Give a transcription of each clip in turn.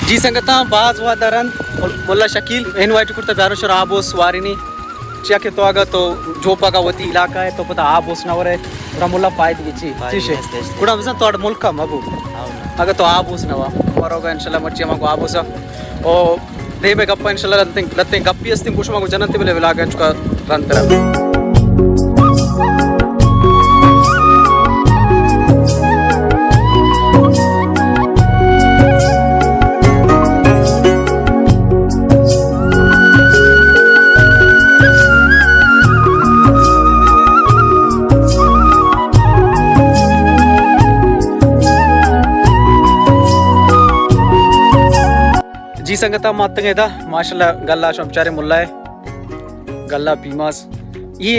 جی سنگتاں، باز وھد ءَ رند ملا شکیل انوائٹ کرتا بیارو شر آبوس وارینی۔ چیا کہ تو اگاں تو جوپگ ءَ وتی علاقہ ءَ تو پدا آبوس نہ ورے، گڑا ملا فائدہ چی؟ فائدہ چی شے؟ ہست، ہست۔ گڑا بزاں تو اڑ ملک ءَ مبو۔ ہاں۔ اگاں تو آبوس نہ وا، مروگا انشاءاللہ مرچی ما گو آبوس ءَ۔ او دیم ءَ گپ ءَ انشاءاللہ لتیں، لتیں گپی استیں، گوش ما گو جننت بلے ولاگ ءَ چکا رند ترا۔ جی سنگتاں، ما اتکگیں ادا، ماشاءاللہ گل ءَ شما بچارے ملا ءِ گل ءَ پیماز۔ اے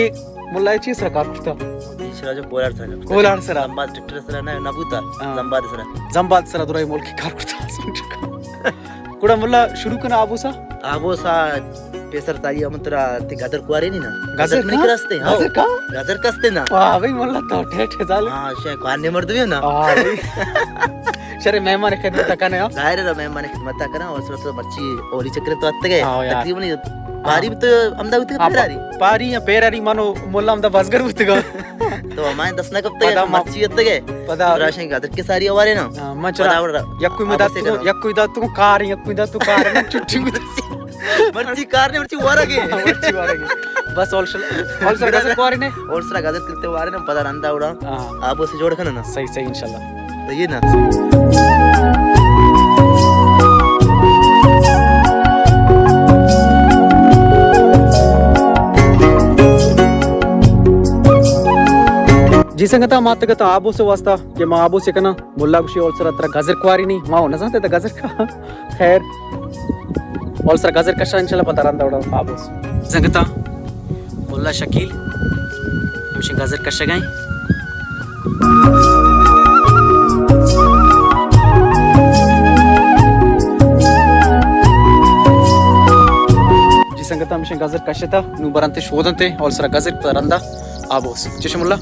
ملا ءَ چی سرا کار کرتا؟ اے سرا جو کولار سرا کار کرتا۔ کولار سرا۔ زمباد ٹریکٹر سرا نہ، نہ بوتا۔ ہاں۔ زمباد سرا۔ زمباد سرا درائے ملک کار کرتا۔ گڑا ملا شروع کنا آبوسا؟ آبوسا پیسر تائی ہم ترا تی گدر کوارے نی نا۔ گدر گدر منی کہاں؟ کرا استے، ہاں۔ گدر کہاں؟ گدر کستے نا۔ واہ بھائی ملا تو ٹھیک ہے زالے۔ ہاں، شے کوارنے مردمی نا۔ ہاں بھائی۔ شرے مہمان خدمت کنے ہو۔ ظاہر ہے مہمان خدمت کرا اور صرف تو مرچی اولی چکر تو اتگے۔ ہاں یار۔ تقریباً پاری تو امدا ہوتی ہاں، پیراری۔ پاری یا پیراری مانو ملا امدا بازگر بوتگا۔ تو ہمائیں دست نہ کپتگے، پدا تو ما-، مرچی اتگے۔ پدا راشن گدر کے ساری اوارے نا۔ ہاں، من چرا پدا وڑا یکوئی میں آبوسے داتو، کرا۔ یکوئی داتو کار، یکوئی داتو کار، من چھٹی بوتگا۔ مرچی کار نے، مرچی وارا گے۔ مرچی وارا گے۔ بس اول سر، اول سر گزر کوارے نے۔ اول سر گزر کرتے وارے نے، پدا رندا اڑا۔ ہاں۔ آبوسے جوڑ کنا نا۔ صحیح، صحیح، انشاءاللہ۔ تو یہ نا۔ جی سنگتا، ما تگتا آبوسے واسطہ کہ ما آبوسے کنا۔ ملا گوشی اول سرا ترا گزر کواری نی، ما نہ زانتے تا گزر کا۔ خیر، اول سرا گزر کشا انشاءاللہ پدا رندا اڑا آبوس۔ سنگتا، ملا شکیل ہمشہ گزر کشگائیں۔ جی سنگتا، ہمشہ گزر کشتا، نو برنتے شودنتے، اول سرا گزر پدا رندا آبوس۔ چش ملا؟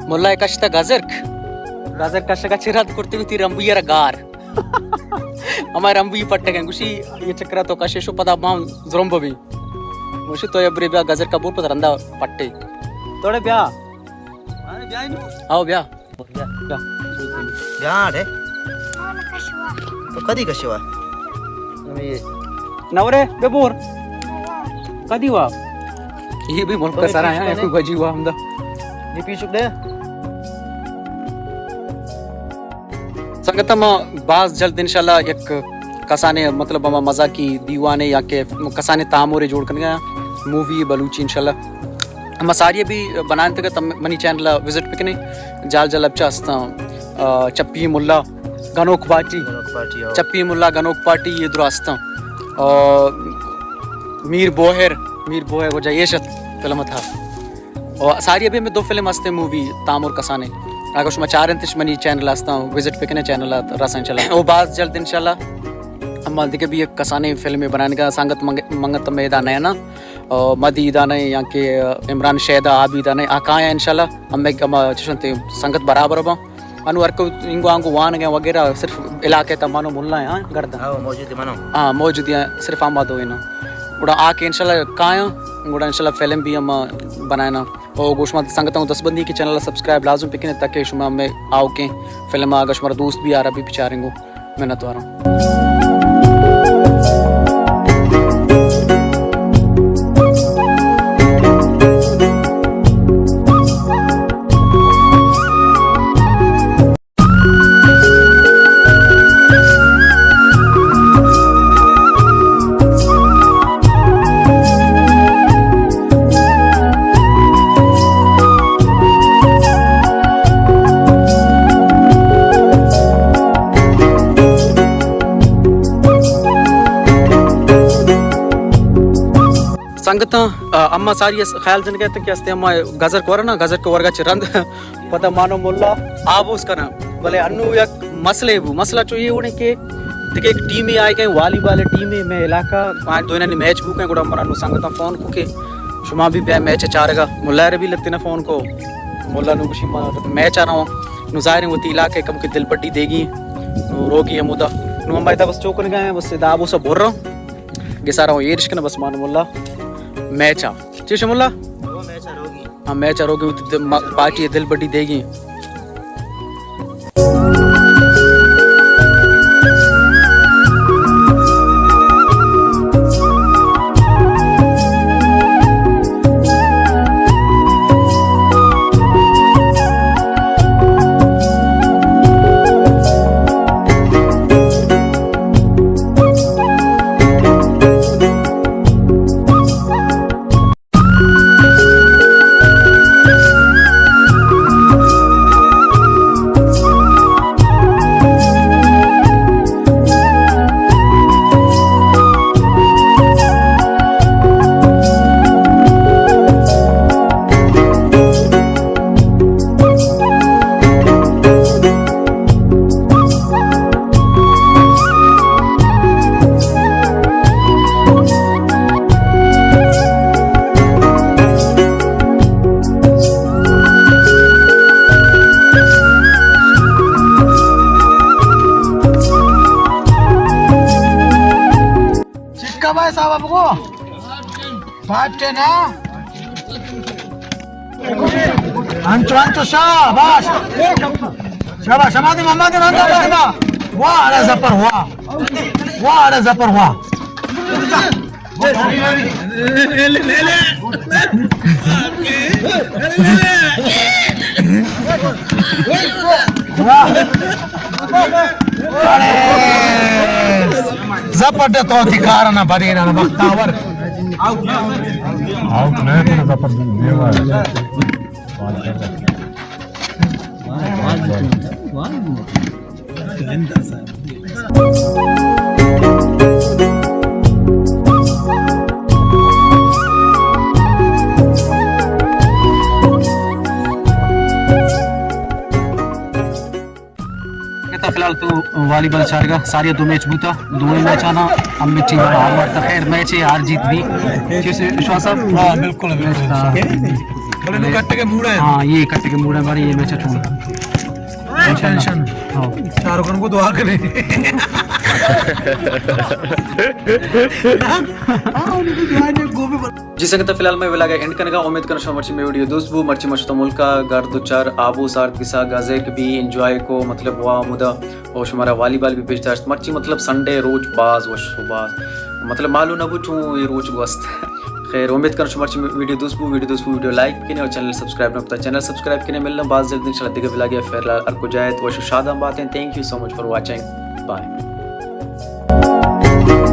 ملا ء کشتہ گزرک۔ گزرک کشگ ء چہ رد کرتی وتی رمبی ء را گار۔ ہمائے رمبی پٹگ ء گوشی، یہ چکرا تو کشے شو پدا بام زرمب بی۔ گوشی تو ابرے بیا گزرک ء بور پدا رندا پٹے۔ توڑے بیا۔ آؤ بیا۔ بیا۔ بیا ڑے۔ تو کدی کشوا؟ نورے بے بور۔ کدی وا؟ یہ بھی ملک کا سارا ہے، کوئی وجی ہوا ہمدا۔ یہ پیچھے دے۔ سنگت، ما باز جلد انشاءاللہ یک کسانے، مطلب، ہما مزاقی دیوانے یا کہ کسانے تامورے جوڑ کنگا، مووی بلوچی انشاءاللہ۔ ہما ساری بھی بنائیں تک تم منی چینل وزٹ بکنے، جال جلب چا استاں، آ، چپی ملا گنوک پارٹی، گنوک پارٹی، ہو۔ چپی ملا گنوک پارٹی یہ درا استاں۔ آ، میر بوہر، میر بوہر وجہ یہ شت فلم تھا۔ و ساری ابھی ہمیں دو فلم ہستے مووی تامر کسانے۔ اگر شما چار انتش منی چینل ہستاں، وزٹ بکنے چینل رسن چلا۔ او باز جلد انشاءاللہ ہم دیگہ بھی یک کسانے فلم بنانگا سنگت منگ-، منگت میدا نیا نا۔ او مدی دانے یا کہ عمران شیدا آبی دانے آ کایا انشاءاللہ ہم ایک ہم چشنتے سنگت برابر با۔ انو ہر کو انگو آنگو وانگ ہیں وغیرہ صرف علاقے تا منو ملا ہیں، ہاں، گردن۔ ہاں، موجود ہیں منو۔ ہاں، موجود ہیں، صرف آما دو ہیں نا۔ گڑا آ کے انشاءاللہ کایاں، گڑا انشاءاللہ فلم بھی ہم بنائنا۔ او گوش ما سنگتاں دست بندی کہ چینل سبسکرائب لازم بکنے تاکہ شما ہمیں آؤ کے فلم آگا شمارا دوست بھی آ رہا بھی بچاریں گو۔ منت واروں۔ سنگتاں، آ، اما ساری اس خیال جنگ ءَ کہ استے اما گزر کورا نا، گزر کے ورگا چہ رند پدا مانو ملا آبوس کنا۔ بلے انو یک مسئلہ بو، مسئلہ چو یہ ہونے کہ دیکھ ایک ٹیم ہی آئے گئے، والی بال ٹیم ہی میں علاقہ، آج دو انہاں میچ بو کے گڑا مرا نو سنگتاں فون کو کہ شما بھی بیا میچ چارگا۔ ملا رے بھی لگتے نا فون کو، ملا نو گشی ما میچ آ رہا ہوں۔ نو ظاہر ہے وتی علاقے کم کے دل پٹی دے گی، نو روگی ہمودا۔ نو ہم ایدا بس چوکن گئے، بس ادا آبوسا بھر رہا ہوں۔ گسارا ہوں ایرش کنا بس مانو ملا میچ آ۔ چیش ملا؟ ہاں، میچ آ روگی وتی دل، ما-، پارٹی دل بڈی دے گی۔ چکا بھائی صاحب آپ کو پاٹ کے نا۔ انچو، انچو، شاباش۔ شاباش، شما دے محمد رنگا بہنا۔ واہ، اڑے زپر، واہ۔ واہ، اڑے زپر، واہ۔ واہ۔ اڑے۔ زپر دے تو تھی کارنا بدینا بختاور۔ آؤٹ نہیں تو زپر دیوا۔ تا فی الحال تو والی بال چارگا ساری دو میچ بوتا، دوئیں میچ آنا ہم ٹیم ہار وارتا۔ خیر میچ ہے، ہار جیت بھی۔ چیز وشواس صاحب؟ ہاں، بالکل، بالکل۔ بلے نو کٹ کے موڑ ہے۔ ہاں، یہ کٹ کے موڑ ہے ہمارے، یہ میچ چھوڑ۔ ٹینشن۔ ہاں۔ شاہ رخ خان کو دعا کریں۔ جی سنگت، فی الحال میں ولاگ اینڈ کنگا۔ امید کناں شما مرچی میں ویڈیو دوست بو۔ مرچی ما شتو ملکا گرد و چار آبو سارت گسا گزک بھی انجوائے کو، مطلب وا مدا اور شمارا والی بال بھی پیش داشت۔ مرچی مطلب سنڈے روچ باز وش و باز مطلب معلوم نہ بو چون یہ روچ گوست۔ خیر، امید کناں شما مرچی ویڈیو دوست بو، ویڈیو دوست بو، ویڈیو لائک کنے اور چینل سبسکرائب نہ کتا، چینل سبسکرائب کنے۔ ملنا باز جلد انشاءاللہ دیگہ ولاگ یا فی الحال ہر کجایت وش و شادان باتیں۔ Thank you so much for watching. Bye.